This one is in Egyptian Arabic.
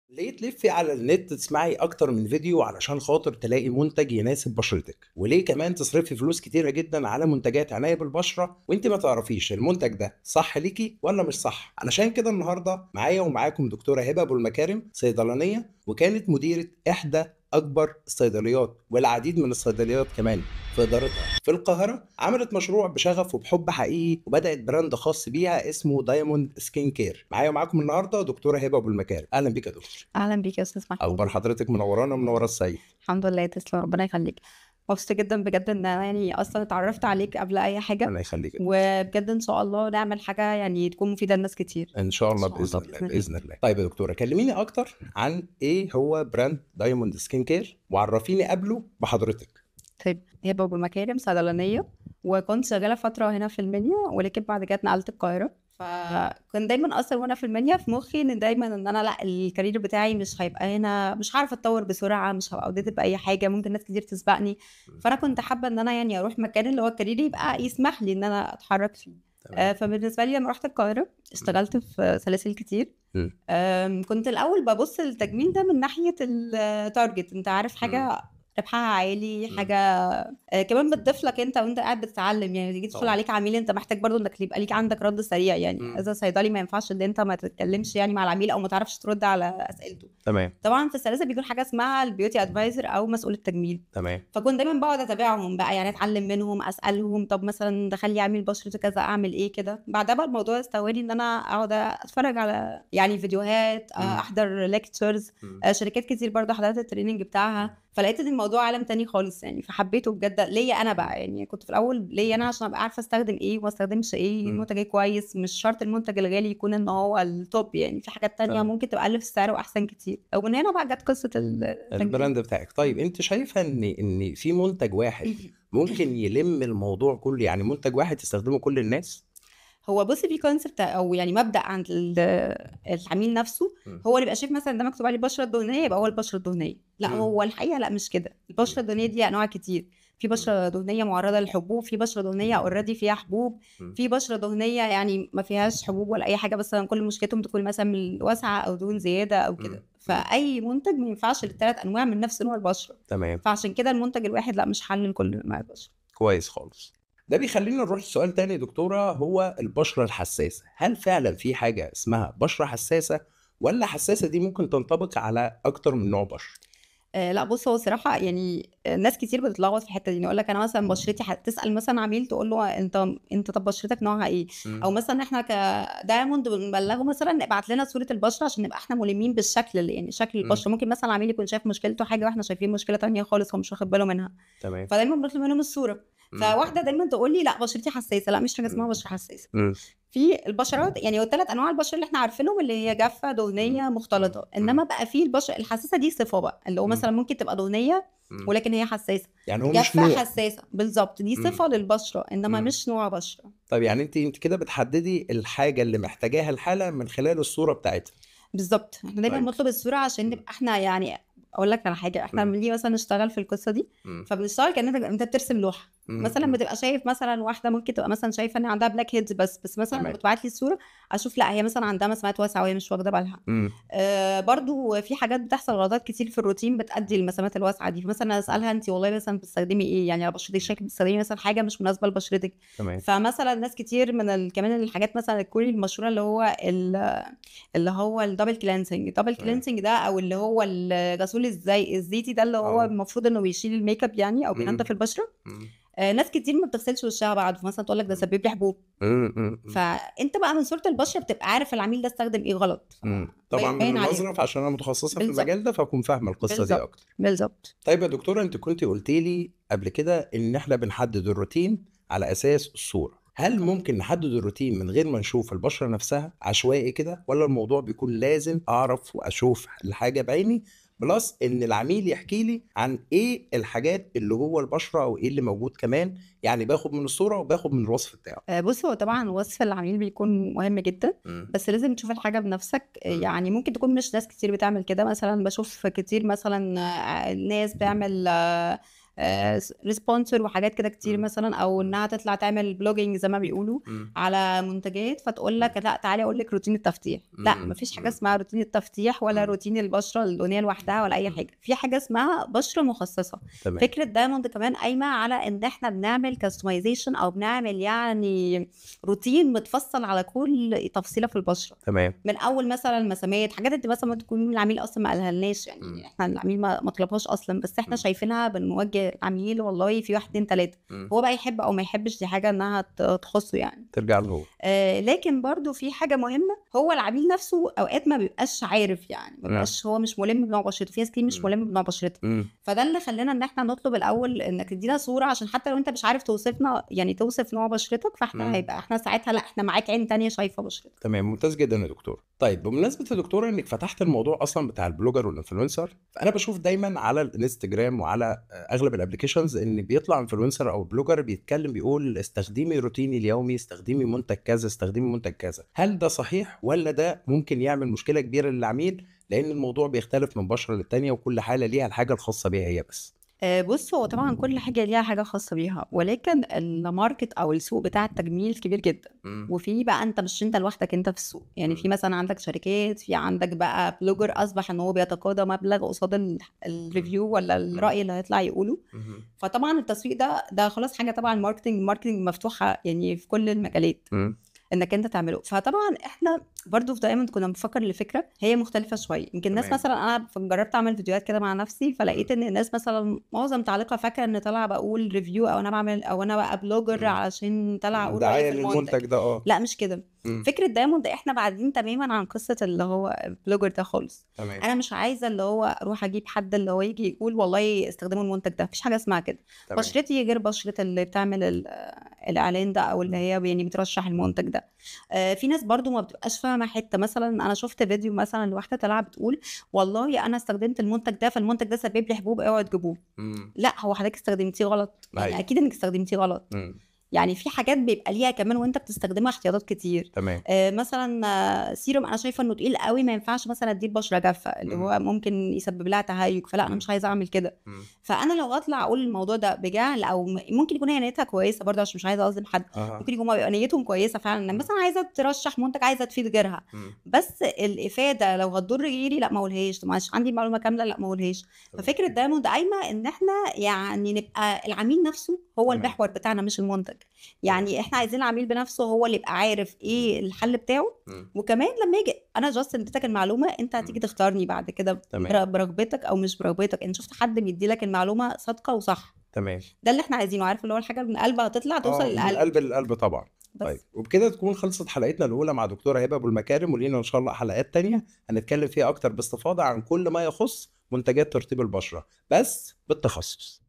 ليه تلفي على النت تسمعي اكتر من فيديو علشان خاطر تلاقي منتج يناسب بشرتك؟ وليه كمان تصرفي فلوس كتيرة جدا على منتجات عناية بالبشرة وانت ما تعرفيش المنتج ده صح ليكي ولا مش صح؟ علشان كده النهاردة معايا ومعاكم دكتورة هبة ابو المكارم، صيدلانية وكانت مديرة احدى اكبر الصيدليات والعديد من الصيدليات كمان في ادارتها في القاهرة. عملت مشروع بشغف وبحب حقيقي وبدات brand خاص بيها اسمه Diamond Skin Care. معايا ومعاكم النهارده دكتوره هبه ابو المكارم. اهلا بيك يا دكتور. اهلا بيك يا استاذ محمود. اخبار حضرتك؟ منورانا ومنوره الصعيد. الحمد لله، تسلم، ربنا يخليك. مبسوطة جدا بجد ان انا يعني اصلا اتعرفت عليك قبل اي حاجه. الله يخليك. وبجد ان شاء الله نعمل حاجة يعني تكون مفيدة لناس كتير ان شاء الله. باذن الله باذن الله. طيب يا دكتورة، كلميني اكتر عن ايه هو brand Diamond Skin Care وعرفيني قبله بحضرتك. طيب، هبه ابو المكارم، صيدلانيه، وكنت شغالة فترة هنا في المنيا، ولكن بعد كده اتنقلت القاهره. فكان دايما اصلا وانا في المنيا في مخي ان دايما ان انا لا، ال career بتاعي مش هيبقى هنا، مش هعرف اتطور بسرعه، مش هبقى outdated باي حاجه، ممكن ناس كتير تسبقني. فانا كنت حابة ان انا يعني اروح مكان اللي هو ال career يبقى يسمح لي ان انا اتحرك فيه. فبالنسبه لي لما رحت القاهرة اشتغلت في سلاسل كتير. كنت الاول ببص للتجميل ده من ناحية ال target، انت عارف، حاجة ربحها عالي، حاجة كمان بتضيف لك انت وانت قاعد بتتعلم. يعني تيجي تدخل عليك عميل، انت محتاج برضو انك يبقى ليك عندك رد سريع، يعني as صيدلي ما ينفعش ان انت ما تتكلمش يعني مع العميل او ما تعرفش ترد على اسئلته. طبعا في السلاسل بيكون حاجة اسمها ال beauty advisor او مسؤول التجميل. فكنت دايما بقعد اتابعهم بقى، يعني اتعلم منهم، اسالهم طب مثلا دخل لي عميل بشرته كذا، اعمل ايه كده. بعدها بقى الموضوع استواني ان انا اقعد اتفرج على يعني فيديوهات، احضر lectures، شركات كتير برضه حضرت ال training بتاعها. فلقيت ان الموضوع عالم تاني خالص يعني، فحبيته بجد ليا انا بقى. يعني كنت في الاول ليا انا عشان ابقى عارفه استخدم ايه وما استخدمش ايه، المنتج ايه كويس. مش شرط المنتج الغالي يكون ان هو ال top، يعني في حاجات تانية ممكن تبقى اقل في السعر واحسن كتير. ومن هنا بقى جت قصة التجميل. ال brand بتاعك. طيب، انت شايفه ان في منتج واحد ممكن يلم الموضوع كله؟ يعني منتج واحد تستخدمه كل الناس؟ هو بص، في concept او يعني مبدا عند العميل نفسه، هو اللي بيبقى شايف مثلا ده مكتوب عليه البشرة الدهنية يبقى هو البشرة الدهنيه. لا، هو الحقيقة لا، مش كده. البشرة الدهنية دي انواع كتير. في بشره دهنية معرضه للحبوب، في بشره دهنية already فيها حبوب، في بشره دهنية يعني ما فيهاش حبوب ولا اي حاجه، بس كل مشكلتهم تكون مثلا من الوسعه او دهون زيادة او كده. فاي منتج ما ينفعش للثلاث انواع من نفس نوع البشره. فعشان كده المنتج الواحد لا، مش حل لكل انواع البشره. كويس خالص. ده بيخلينا نروح لسؤال تاني يا دكتورة، هو البشرة الحساسة. هل فعلا في حاجة اسمها بشرة حساسة، ولا حساسة دي ممكن تنطبق على أكتر من نوع بشرة؟ لا، بص، هو صراحة يعني ناس كتير بتتلخبط في الحتة دي. يقول لك انا مثلا بشرتي تسأل مثلا عميل تقول له انت طب بشرتك نوعها ايه؟ او مثلا احنا ك Diamond بنبلغه مثلا ابعت لنا صورة البشرة عشان نبقى احنا ملمين بالشكل اللي يعني شكل البشرة. ممكن مثلا عميل يكون شايف مشكلته حاجة واحنا شايفين مشكلة تانية خالص هو مش واخد باله منها. فدايما بنطلب منهم الصورة. فواحدة دايما تقول لي لا، بشرتي حساسة. لا، مش حاجة اسمها بشرة حساسة. في البشرات يعني هو الثلاث انواع البشرة اللي احنا عارفينهم، اللي هي جافه، دهنيه، مختلطه. انما بقى في البشرة الحساسة دي صفة بقى، اللي هو مثلا ممكن تبقى دهنية ولكن هي حساسه. يعني هو مش جافه نوع. حساسه، بالظبط، دي صفة للبشره انما مش نوع بشره. طيب، يعني انت كده بتحددي الحاجة اللي محتاجاها الحالة من خلال الصورة بتاعتها؟ بالظبط، احنا دايما بنطلب الصورة عشان نبقى احنا يعني اقول لك على حاجه، احنا لما بنيجي مثلا نشتغل في القصة دي فبنشتغل كانك انت بترسم لوحة مثلا. بتبقى شايف مثلا واحدة ممكن تبقى مثلا شايفه ان عندها black heads بس مثلا بتبعت لي الصورة اشوف لا، هي مثلا عندها مسامات واسعة وهي مش واخده بالها. برضو في حاجات بتحصل غلطات كتير في الروتين بتؤدي للمسامات الواسعة دي. مثلا اسالها انت والله مثلا بتستخدمي ايه يعني على بشرتك؟ شكلك بتستخدمي مثلا حاجة مش مناسبة لبشرتك. فمثلا ناس كتير من كمان الحاجات مثلا الكوري المشهورة اللي هو ال double cleansing، ال double cleansing ده او اللي هو الغسول الزيتي ده، اللي هو المفروض انه بيشيل الميك اب يعني او بينضف البشره. ناس كتير ما بتغسلش وشها بعد، فمثلا تقول لك ده سبب لي حبوب. فانت بقى من صوره البشرة بتبقى عارف العميل ده استخدم ايه غلط. طبعا من باين عليه. النظرة، فعشان انا متخصصة في المجال ده فاكون فاهمة القصة دي اكتر. بالظبط. طيب يا دكتورة، انت كنت قلتي لي قبل كده ان احنا بنحدد الروتين على اساس الصورة. هل ممكن نحدد الروتين من غير ما نشوف البشرة نفسها عشوائي كده، ولا الموضوع بيكون لازم اعرف واشوف الحاجة بعيني، plus ان العميل يحكي لي عن ايه الحاجات اللي جوه البشرة او ايه اللي موجود كمان؟ يعني باخد من الصورة وباخد من الوصف بتاعه. بص، هو طبعا وصف العميل بيكون مهم جدا، بس لازم تشوف الحاجة بنفسك. يعني ممكن تكون مش ناس كتير بتعمل كده. مثلا بشوف كتير مثلا ناس بتعمل sponsor وحاجات كده كتير مثلا، او انها تطلع تعمل blogging زي ما بيقولوا على منتجات، فتقول لك لا تعالي اقول لك روتين التفتيح. لا، مفيش حاجة اسمها روتين التفتيح ولا روتين البشرة اللونيه لوحدها ولا اي حاجة. في حاجة اسمها بشره مخصصة. فكرة دايموند كمان قايمة على ان احنا بنعمل customization، او بنعمل يعني روتين متفصل على كل تفصيله في البشرة. من اول مثلا مسامات، حاجات انت مثلا ممكن تكون العميل اصلا ما قالها لناش، يعني احنا العميل ما طلبهاش اصلا، بس احنا شايفينها، بنوجه العميل والله في 1 2 3، هو بقى يحب او ما يحبش، دي حاجة انها تخصه يعني، ترجع له. لكن برضو في حاجة مهمة، هو العميل نفسه اوقات ما بيبقاش عارف، يعني ما بيبقاش هو مش ملم بنوع بشرته، في ناس كتير مش ملم بنوع بشرتها. فده اللي خلانا ان احنا نطلب الاول انك تدينا صوره، عشان حتى لو انت مش عارف توصفنا، يعني توصف نوع بشرتك، فاحنا هيبقى احنا ساعتها لا احنا معاك عين تانية شايفه بشرتك. تمام، ممتاز جدا يا دكتور. طيب بمناسبة يا دكتور انك فتحت الموضوع اصلا بتاع ال blogger وال influencer، فانا بشوف دايما على الانستجرام وعلى اغلب ال applications ان بيطلع influencer او blogger بيتكلم بيقول استخدمي روتيني اليومي، استخدمي منتج كذا، استخدمي منتج كذا. هل ده صحيح ولا ده ممكن يعمل مشكلة كبيرة للعميل، لان الموضوع بيختلف من بشره للتانيه وكل حاله ليها الحاجة الخاصة بيها هي بس؟ بص، هو طبعا كل حاجة ليها حاجة خاصة بيها، ولكن ال market او السوق بتاع التجميل كبير جدا. وفي بقى انت مش انت لوحدك انت في السوق، يعني في مثلا عندك شركات، في عندك بقى blogger اصبح ان هو بيتقاضى مبلغ قصاد ال review ولا الراي اللي هيطلع يقوله. فطبعا التسويق ده خلاص حاجة طبعا marketing مفتوحة يعني في كل المجالات انك انت تعمله. فطبعا احنا برضو في دايما كنا بنفكر لفكرة هي مختلفة شوية. يمكن الناس مثلا انا جربت اعمل فيديوهات كده مع نفسي، فلقيت ان الناس مثلا معظم تعليقها فاكره ان طالعه بقول review، او انا بعمل، او انا بقى blogger علشان طالعه اقول دعاية للمنتج ده. لا مش كده. فكرة دايموند احنا بعدين تماما عن قصة اللي هو blogger ده خالص. انا مش عايزه اللي هو اروح اجيب حد اللي هو يجي يقول والله استخدموا المنتج ده، مفيش حاجة اسمها كده. بشرتي غير بشره اللي بتعمل الاعلان ده، او اللي هي يعني بترشح المنتج ده. في ناس برضو ما بتبقاش فاهمه حتة. مثلا انا شفت فيديو مثلا لواحدة طالعه بتقول والله انا استخدمت المنتج ده، فالمنتج ده سبب لي حبوب، اوعوا تجيبوه. لا، هو حضرتك استخدمتيه غلط، يعني اكيد انك استخدمتيه غلط. يعني في حاجات بيبقى ليها كمان وانت بتستخدمها احتياطات كتير. تمام. مثلا سيروم انا شايفه انه تقيل قوي، ما ينفعش مثلا اديه البشرة جافة اللي هو ممكن يسبب لها تهيج، فلا انا مش عايزه اعمل كده. فانا لو اطلع اقول الموضوع ده بجهل، او ممكن يكون هي نيتها كويسة برضه، عشان مش عايزه اظلم حد. ممكن يكون بيبقى نيتهم كويسة فعلا، مثلا عايزه ترشح منتج، عايزه تفيد غيرها، بس الافادة لو هتضر غيري لا ما اقولهاش، طب معلش عندي معلومة كاملة لا ما اقولهاش. ففكره دايموند قايمة ان احنا يعني نبقى العميل نفسه هو المحور بتاعنا مش المنتج. يعني احنا عايزين العميل بنفسه هو اللي يبقى عارف ايه الحل بتاعه. وكمان لما يجي انا just اديتك المعلومة، انت هتيجي تختارني بعد كده برغبتك او مش برغبتك. انت شفت حد بيدي لك المعلومة صادقة وصح. تمام، ده اللي احنا عايزينه. عارف اللي هو الحاجة من قلبها هتطلع توصل للقلب، من قلب للقلب طبعا. بس. طيب، وبكده تكون خلصت حلقتنا الاولى مع دكتوره هبه ابو المكارم، ولينا ان شاء الله حلقات تانية هنتكلم فيها اكتر باستفاضة عن كل ما يخص منتجات ترطيب البشرة بس بالتخصص.